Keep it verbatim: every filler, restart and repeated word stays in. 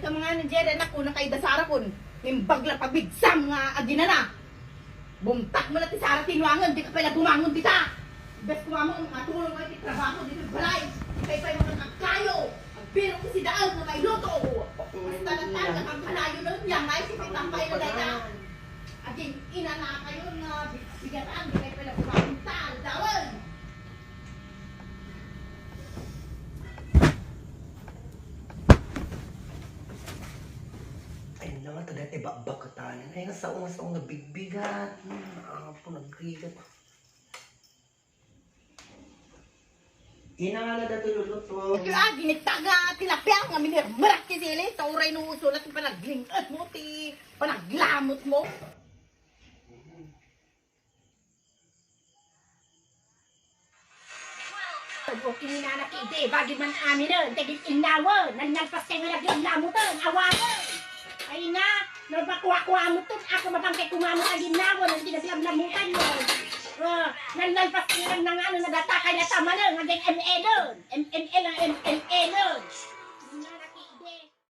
Mga nandiyan, anak ko, nakaida Sara kun. Imbag la pabigsam nga aginana. Bumtak mo na ti Sara ti nuangan, di ka pala bumangon dita. Bes ko mamo, matulog kayo ti trabaho dito balay. Di kayo pala mga kagkayo. Agbiro ko si Daal nga may luto. Basta na tayo, nakakalayo na lang, may sipit ang pay na dayta. Aging ina na kayo nga bigatan, di kayo pala bumangon ta, Daal. Ay, na nga, taga ti bakbak ka tanan. Ay, nga sao, nga sao nga bigbigat. Hmm, apo, nagrigat. Ina nga na dati luluto. Kaya, ginitag nga tilapia nga minirmirak ti sili. Sa uray no uso na ti panaglingat mo, ti panaglamot mo. O, kininanak iti, bagi man aminen, dagiti innawen, nalnalpas kayo nga naglamlamutan, awanen. Ay nga, nagpakuha-kuha mo to, ako mapangkay kumamot ang innawen, ang ginaglamlamutan mo. Ah, nalnalpas kayo lang nang ano, nadatakay na tamanen, aging M L, M M L, M M L.